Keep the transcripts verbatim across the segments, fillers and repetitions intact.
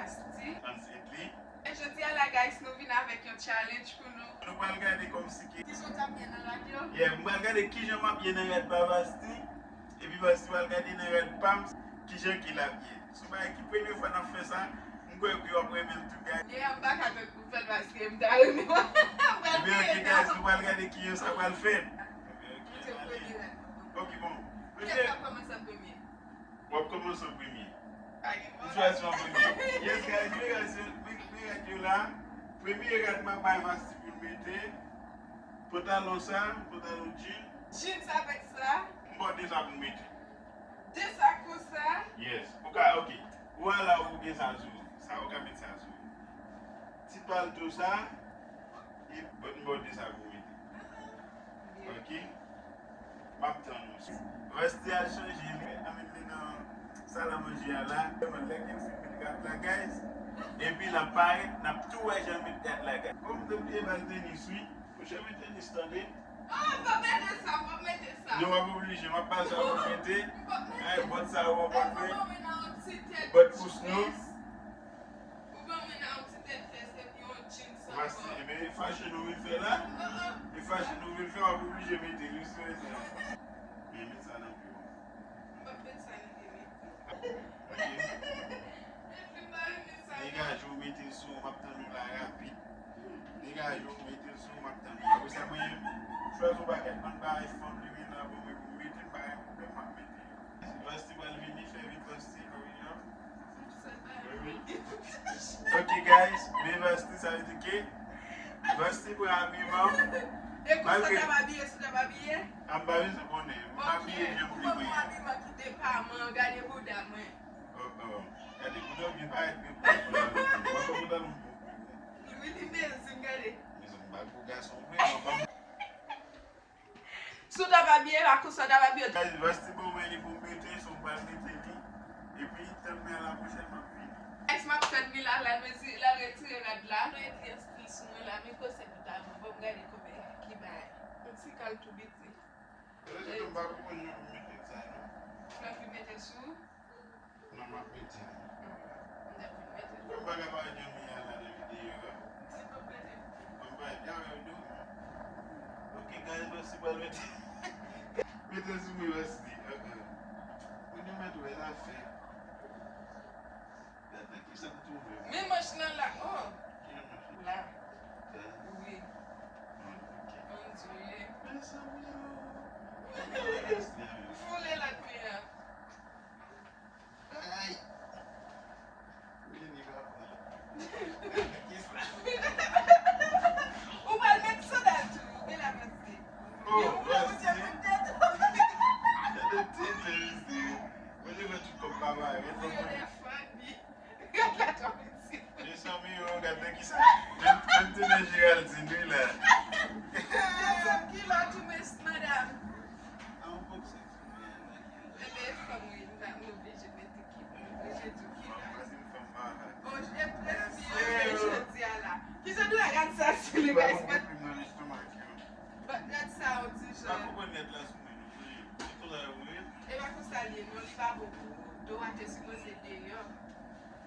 Vasti. Transit li. E jodi a la, guys, nou vin avèk yon challenge pou nou. Nou pral gade kòmsi ki. Kijan w t ap ye nan rad yo? Yeah, m pral gade kijan m ap ye nan rad pa Vasti. Epi Vasti pral gade nan rad pa m kijan ke l ap ye. Se yon bagay ki premye fwa n ap fè sa. M kwè ke w ap renmen l tou, guys. Yeah, m pa ka tann pou m fè l paske m ta renmen. M pral Ebyen, ok, guys, nou pral gade kijan sa pral fèt. Ebyen, ok, premye rad. Ok, bon. Kiyès k ap kòmanse an premye? W ap kòmanse an premye. M chwazi w an premye. Yes, guys, men rad yo, men, men rad yo la. Premye rad m ap bay Vasti pou l mete. Pantalon sa, pantalon jean. Jeans avèk sa. M ba w de sa pou m mete. De sa konsa. Yes. Ou ka, ok. Ou a la ou gen sa sou ou. Sa ou ka met sa sou ou. Ti palto sa. E bòt m ba w de sa pou mete. Ok. M ap tann ou. Vasti al chanje li. Ann met li nan sal a manje a la. Lè gen fi met rad la, guys. Epi l ap parèt, n ap tou wè jan l met rad la, guys. Kòm m te bliye ba l tenis, wi. Monchè, mete tenis, tande. Ah, m p ap mete sa, m p ap mete sa. Non, w ap oblije, m ap ba l sa pou mete. M p ap mete. Ay, bòt sa yo, w ap mete. Bòt pou snow. Ou ban mwen nan yon ti tèt fès epi yon jeans san kò. Vasti, ebyen, e fache nou vin fè la. E fache nou vin fè, w ap oblije mete li sou mwen sa. Men, met sa nan pye w. M p ap met sa nan pye m. Ok. Epi m pa renmen sa non. Degaje w, mete l sou ou, m ap tann ou la rapid. Degaje w, mete l sou ou, m ap tann ou. Apre sa, mwen, chwazi yon bagay, bann bagay fanm li menm la, bon, mwen, pou m mete, m pa gen pwoblèm, m ap mete yo. Vasti pral vini, fè vit, Vasti, hurry up. Wi, wi. Ok, guys, men Vasti, sa vle di ke Vasti pran abiman. E konsa w t ap abiye, si w t ap abiye? A, m pa bezwen konnen. M abiye jan m vle mwen. Ou ban m abiman ki depaman, gade bouda mwen. Oh, oh. Gade bouda w byen parèt, men bouda w bouda l bon. Wi, li mezi m, gade. Mezi m pa gwo gason vre, non, pa. Si w t ap abiye, pa konsa w t ap abiye. Guys, Vasti ban mwen li pou m mete, so m pral mete li. Epi, tann mwen a la pwochèn, m ap vini. Guys, m ap tann li la, l al mezi, l al retire rad la. Mwen di yon stil sou mwen la, men kòsèt ou ta bon, ban m gade kòman ki bay. Yon ti kal tou piti. Yo, se tou m pa konprann jan pou m mete sa, non. Fè fi mete sou. Non, m ap mete l. M t ap vin mete l. Fò m pa ka parèt jan m ye a la nan videyo a. Di m ap mete l. Fò m parèt jan m ye a. Ok, guys, Vasti pral mete. Mete l sou mwen, Vasti. Ah, ah. Moun yo mèt wè zafè. Gade nan kisa m twouve m. Men manch lan la. Oh. Ki jan manch lan? La. Sa? Wi. Ah, ok. Andire. Mezanmi, oh. Foule lòt men an. Ay. Vini, papa. Kisa? Ou pral met sandal tou, ou gen la panse. Oh, men ou pran Vasti. Gade ti, ti, ti. Mwen, je veux tout comme papa. Gade fanmi. Gad la twò piti. Mezanmi, yo, gad nan kisa. Menm, menm ti men Géraldine, wi, la. Desann kilòt ou, mes-, madam. An, w pran sa. Enben, fanm, wi, m pa, m oblije mete kilòt. M oblije di w kilòt. Bon, e premye jodi a la. Kijan nou gad sa sou li, guys? But gad sa, yon ti jan. Pa konprann nèt la sou mwen, non. Mwen, se konsa yo ye. E pa konsa l ye, non, li pa bon pou ou. Do a te sipoze deyò.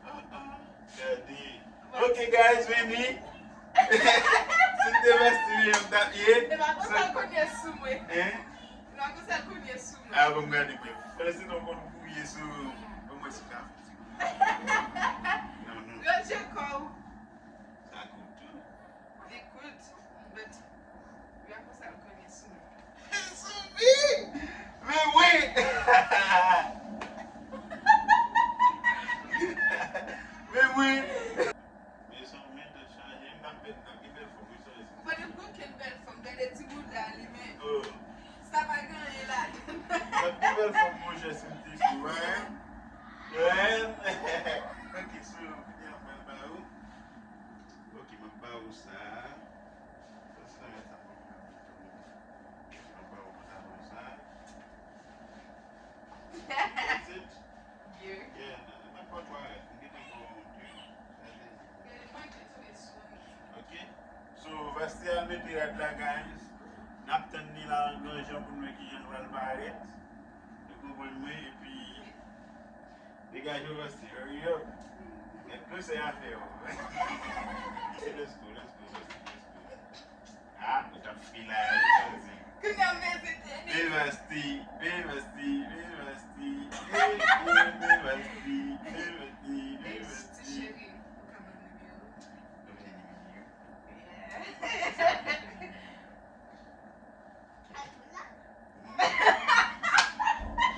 Ah, ah. Gade. Ok, guys, vini. Si m te Vasti, men m t ap ye. E pa konsa l konn ye sou mwen. Hein? E pa konsa l konn ye sou mwen. Ah, bon, m gade mwen. Pandan se tan w konn gouye sou, bon, mwen sou ka fè ti gouye. Non, non. Ranje kò w. Sa kout tou. Li kout, but, gade konsa l konn ye sou mwen. Mezanmi! Men wi! Men wi! Mezanmi, tèt chaje, m t ap bèl, m t ap gen bèl fòm, wi, sa, wi. Ou pa t gen okenn bèl fòm, gade ti bouda li, men. Oh. Sa pa gen anyen ladan. M t ap gen bèl fòm, monchè, si m te sou, hein? Hein? Ok, so, kounye a, m pral ba ou. Ok, m ap ba ou sa. Sa, se nan sa, m ap ba ou pantalon sa. That's it. Yeah. Yeah, n-, nenpòt bagay. M gentan ba ou yon de. Gade, mwen te tou eswonye. Ok. So, Vasti al mete rad la, guys. N ap tann li la an gran jan pou n wè kijan l pral parèt. Nou konprann mwen, epi degaje w, Vasti, hurry up. Gad gwosè afè yo. Let's go, let's go, let's go, let's go. Ah, ou t ap fè la, wi, Bevasti. Kounye a m vizite li. Bevasti, Bevasti, Bevasti, Bevasti, Bevasti, Bevasti. Ti cheri, ou ka ban m nimewo? Ou vle nimewo? Yeah.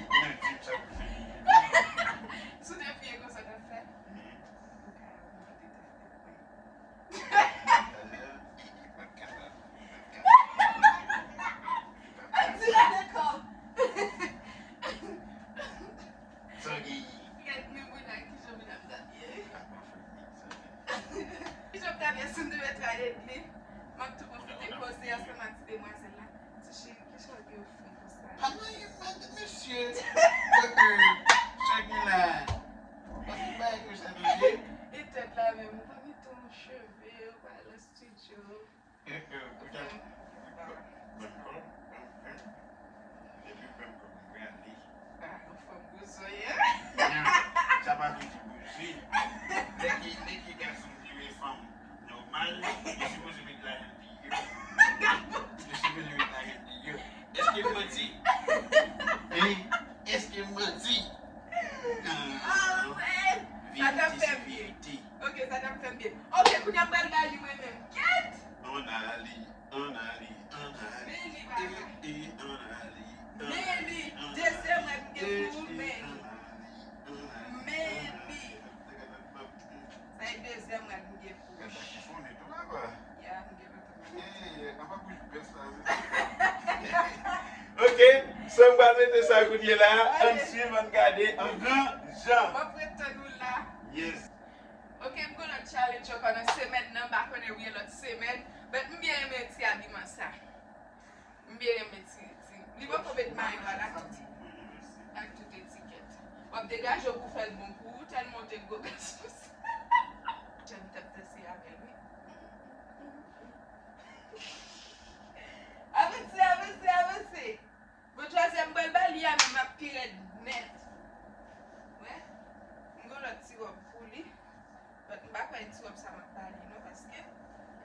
Ou vle di m sa pou fè nimewo? Si w te priye konsa, w t ap fè? Mhm. Atire le kò. Gad men moun la, kijan moun ap t ap ye. Kijan m t ap ye si m te mèt ale li. M ap tou pwofite koze ansanm ak ti demwazèl la. Ti cheri, kijan w gen yon fon konsa? Pa nan yon mad mesye. Chagrin la. Pa fè bagay konsa non. E tèt la menm, ou pa mete yon cheve, ou pa al nan estidyo. Ou ka ban m kòb, ban m kòb. Depi w ban m kòb, m prale. Ah, yon fanm bouzoyen. Sa pa vle di bouzen. Lè ke, lè ke gason vire fanm nòmal, yo sipoze met lajan pi yo. Yo sipoze met lajan pi yo. Èske m manti? Hein? Èske m manti? Ah, sa t ap fè m byen. Ok, sa t ap fè m byen. Ok, kounye a m pral ba li mwen menm. Kèt! Ann ale, ann ale, ann ale. Men li, papa. E, e, ann ale, ann ale, ann ale. Men li, dezyèm rad m gen pou ou, men li. Men li. Sa e dezyèm rad m gen pou ou. Gad sa chifonnen tou, papa. Ya, m gen lontan. Eh, apa bouch bèf sa, se sa. Ok, so m pral mete sa kounye la. Ann swiv, ann gade, an gran jan. M ap ret tann ou la. Yes. Ok, m gon lòt challenge ankò nan semèn nan, m pa konnen wi e lòt semèn, but m byen renmen ti abiman sa. M byen renmen ti, ti, li poko met mayo a la tout, ak tout etikèt. W ap degaje w pou fè l bon pou ou, tèlman w te gwo gason sa. Jan m t ap danse avè l wi. Avanse, avanse, avanse. Bon, twazyèm m pral ba li a menm ap pi rèd nèt. Wè, m gon lòt ti wòb pou li. But m pa kwè ti wòb sa m ap ba li non, paske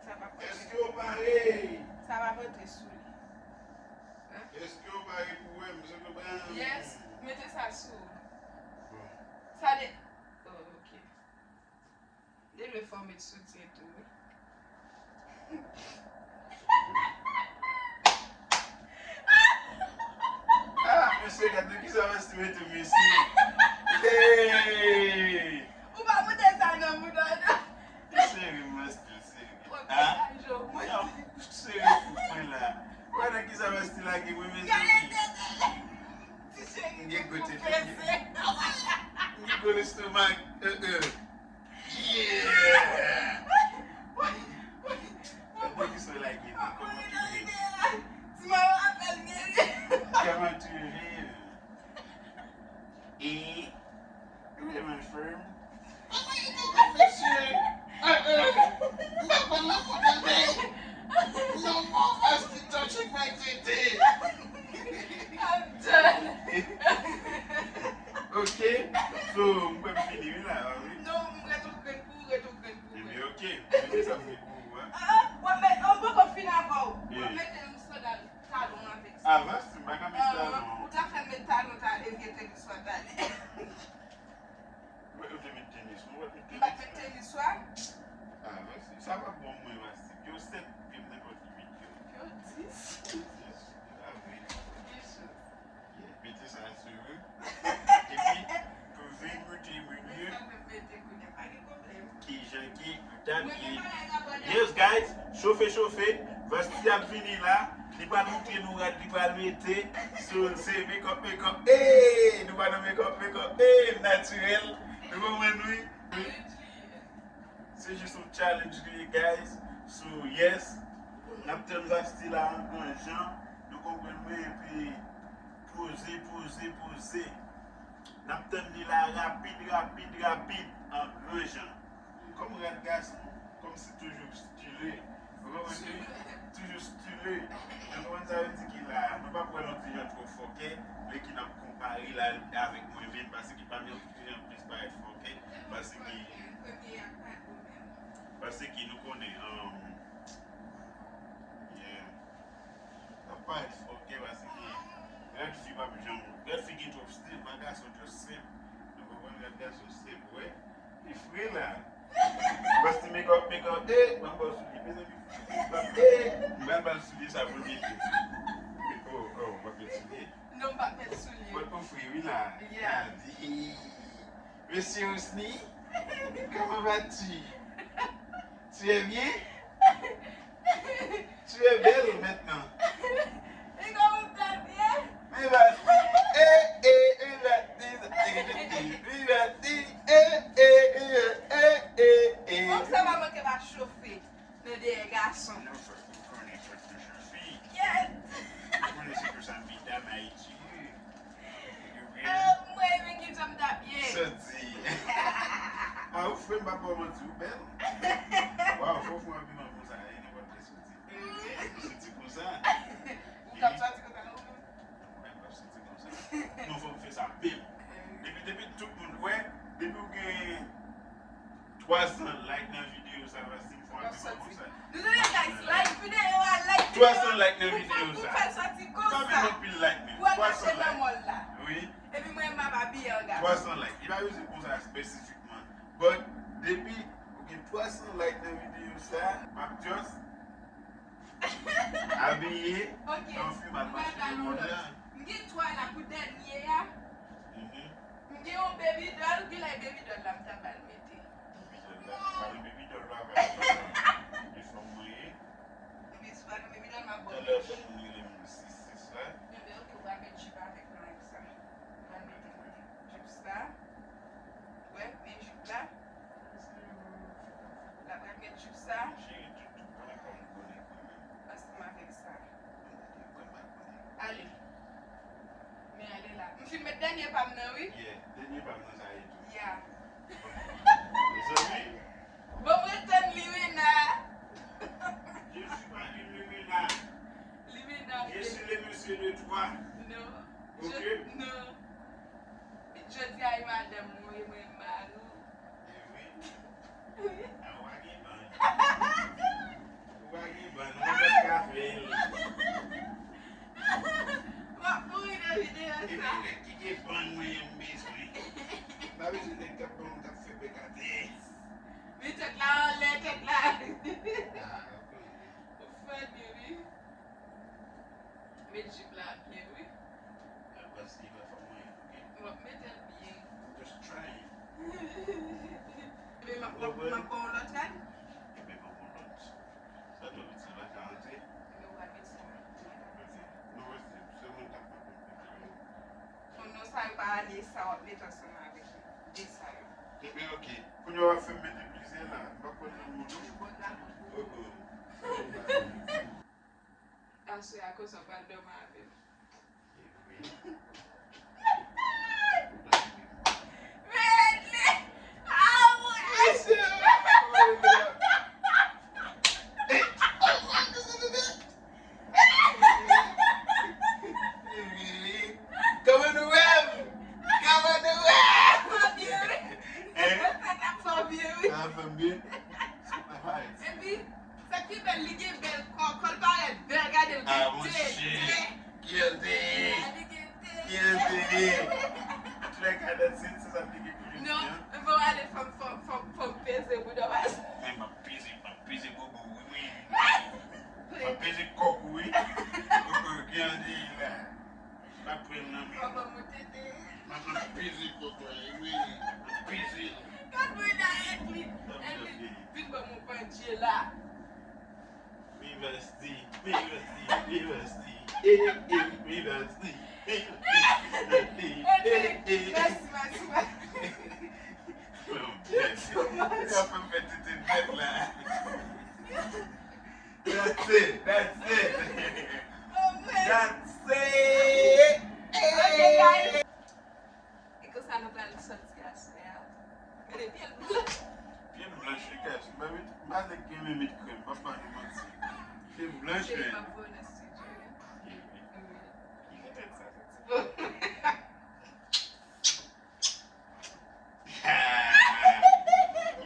sa p ap rantre. Èske w pare? Sa p ap rantre sou li. Hein? Èske w pare pou wè m, se ke ban? Yes, mete sa sou ou. Bon. Sa de, oh, ok. Li dwe fè w met soutyen tou, wi. Ah, mesye, gad nan kisa Vasti mete m, mesye. Hey! Ou pa moute sa nan mouda w, non. Sere, Vasti, sere. Ah? Yo, sere pou mwen la. Ou wè nan kisa Vasti lage mwen, mesye? Gade tèt li. Ti cheri, gen gwo tèt. M gen gwo lestomak. Euh, euh. Yeah! Gade ki soleil la gen, kòman tu viv? Comment tu viv? Et, you hear my friend? Mesye, euh, euh, m pa pran lanmou tande. No more Vasti touching my tete. I'm done. Ok, so, m kwè m fini wi la, wi. Non, m ret yon grenn pou ou, ret yon grenn pou ou. Ebyen, ok. Ebyen, sa m gen pou ou, a. Ah, w ap met, oh, m poko fin avè w. W ap mete yon sandal talon avèk sa. Ah, Vasti, m pa ka met talon. Ou ta fè m met talon, ta evye tenis ou a talè. Ou te met tenis, ou pa met tenis. M pa t met tenis ou a. Ah, Vasti, sa p ap bon mwen, Vasti. Yo sèt, m gen nenpòt uit yo. Yo dis. Yes, se la vre. Gen chans. Yeah, mete sa sou ou. Epi, pou vin moute mwen. Kijan ki, pou tab ki. Yes, guys, chofe, chofe. Vasti ap vini la. Li pral montre nou rad li pral mete. So, se make up, make up. Hey, nou pa nan make up, make up. Hey, natirèl. Nou konprann, wi. Se jis yon challenge li ye, guys. So, yes. N ap tann Vasti la an gran jan. Nou konprann mwen, epi poze, poze, poze. N ap tann li la rapid, rapid, rapid, an gran jan. Kòm rad gason, kòm si toujou style. Ou konprann mwen? Toujou style. Nou konprann sa vle di ki la, nou pa pral yon ti jan twò fòkè, men ki n ap konpare la avèk mwen menm, paske pa menm. Ki jan plis parèt fòkè, paske, Nou konnen, um, yeah. Sa pa fòkè paske rad fi p ap janm, rad fi gen twòp stil, pa gason just senp. Nou konprann rad gason senp, wè. Li fre la. Bòs ti make up, make up, eh, ban m ba w soulye, mezanmi. Eh, m pral ba l soulye sa pou l mete. Oh, oh, m ap met soulye. Non, m p ap met soulye. Mwen ofri wi la. Yeah. Gade. Monsieur Husni, comment vas-tu? Tu es bien? Tu es belle maintenant. E kòman w t ap ye? Viva ti, eh, eh, viva ti, viva ti, eh, eh, eh, eh, eh. Fanm sa pa manke pa chofe. Nan dèyè gason. Nou fèk, nou konnen fèk nou chofe. Kèt! Nou konnen se konsa medam Ayiti ye. Anmwey, men ki jan m t ap ye. Santi. A, ou fre, m pa ba w manti, ou bèl. Waw, fò w fè yon konpliman konsa, e nenpòt lè soti. Ou soti konsa. Ou t ap soti konsa, non? Mwen, m p ap soti konsa. Non, fò m fè sa bèl. Depi, depi tout moun wè, depi w gen twa san like nan videyo sa, Vasti, m fè yon konpliman konsa. Nou tande, guys, like videyo a, like videyo a. Twa san like nan videyo sa. Pou fè l soti konsa. Pa menm anpil like menm. Pou al mache nan mòl la. Wi. Epi mwen, m ap abiye an gason. Twa san like. Li pa bezwen konsa espesifikman. But, depi ou gen twa san like nan videyo sa, m ap just abiye, ok, anfim al mache nan mòd la. M gen twa la pou dènye a. Mhm. M gen yon baby doll, gen lè baby doll la m ta ba l mete. Baby doll la, pa nan baby doll la, pa nan baby doll la. E fanm mwen ye. Epi si w pa nan baby doll, m ap ba w. Talè fanm mwen rele m sis sis la. Enben, ok, w pral met jip avèk mwen avèk sa. M pral mete jip sa. Wè, men jip la. L ap pral met jip sa. Cheri, tout, tout, pa nan kòm konnen kòm menm. Ansanm avèk sa. Ale. Men ale la. M fin met dènye pa m nan, wi. Yeah, dènye pa m nan, sa ye tou. Yeah. Mezanmi. Bon, mwen tann Limena. Je suis pas une Limena. Limena, je suis le monsieur de trois. Non. Ok? Non. Jodi a, e madanm ou, e mwen mari w. E vre? Wi. A, ou pa gen bann. Ou pa gen bann, ou pa ka fè l. M ap mouri nan videyo sa. E mwen nèg ki gen bann mwen, m bezwen. M pa bezwen nèg k ap ban m, k ap fè bèk atè. Men tèt la anlè, tèt la. Ah, ok. Ou funny, wi. Met jip la byen, wi. Paske li pa fè mwen, ok? M ap mete l byen. I'm just trying. Ebyen, m ap, m ap, m ap ba w lòt rad. Ebyen, ban mwen lòt. Sa tou piti, l pa ka antre? Ebyen, ou pral mete sa. Ok. Non, mèsi. Se mwen k ap mete. Non, non, sa yo pa ale, sa w ap mete ansanm avèk yo. De sa yo. Ebyen, ok. Kounye a w ap fè m mete plizyè la. M pa konn nan moun, non. Yo konn la moun. Oh, oh. Aswè a konsa w pral dòmi avè m. Red li! Ah, mwen! Kòman nou wè m? Kòman nou wè m? Hein? Sa t ap fè w byen, wi. Sa ap fè m byen? Epi, sa ki bèl, li gen bèl kò, kò l parèt bèl, gade l gen tete. Ah, monchè, guilty. Li gen tete. Guilty. Antoulèka, that's it, se sa m te gen pou jodi a. Non, fò w ale, fò m, fò m, fò m, fò m peze bouda w. Men m ap peze, m ap peze bobo w, wi, wi. M ap peze kòk ou, wi. Kòk ou, guilty la. M ap pran nan men. Kòman mwen tete? M ap peze kòk la, wi. M ap peze l. Gad mwen la, Edlin. Edlin, vin ban mwen pandye la. Vivasti, Vivasti, Vivasti. Eh, eh, Vivasti. Vivasti. Eh, eh. Mèsi, mèsi, mèsi. Too much. Yo fè m fè tete nèt la. That's it, that's it. Oh, man. That's it. Ok, guys. E konsa nou pral sòti aswè a. Gade pye l blanch. Pye m blanch, wi, guys. M pa met, m pa nèg ki renmen met krèm, m pa ba nou manti. Pye m blanch, wi. Cheri, m ap voye w nan studio, wi. Wi. Kite tèt sa, tèt sa. Bon.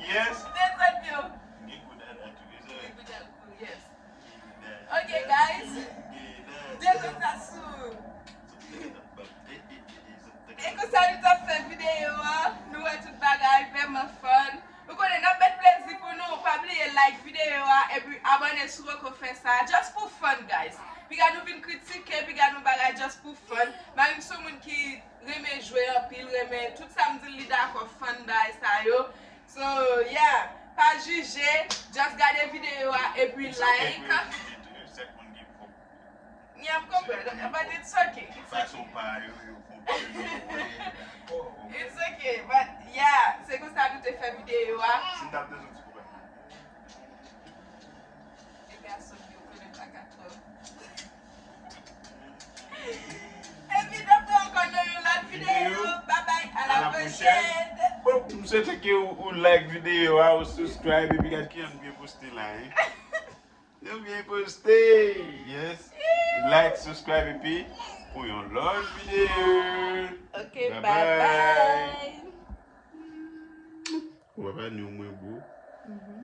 Yes. Desann yo. Gen kou dada. Abòne si w poko fè sa, just pou fun, guys. Piga nou vin kritike, piga nou bagay just pou fun. Mari m se yon moun ki renmen jwe anpil, renmen tout sa m di l li dakò, fun bagay sa yo. So, yeah, pa jije, just gade videyo a epi like. Ni ap konprann, but it's okay. It's okay. Fason pa yo, yo konprann, yo wè, yo dakò. It's okay, but yeah, se konsa nou te fè videyo a. Si n t ap bezwen ti pwoblèm. E gason ki yo konnen pa ka twòp. Epi n ap wè ankò nan yon lòt videyo. Bye bye, à la prochaine. Bon, m swete ke ou, ou like videyo a, ou subscribe, epi gad ki jan nou byen poste la, hein. Nou byen poste. Yes. Like, subscribe, epi pou yon lòt videyo. Ok, bye bye. Ou pa ni w mwen bo.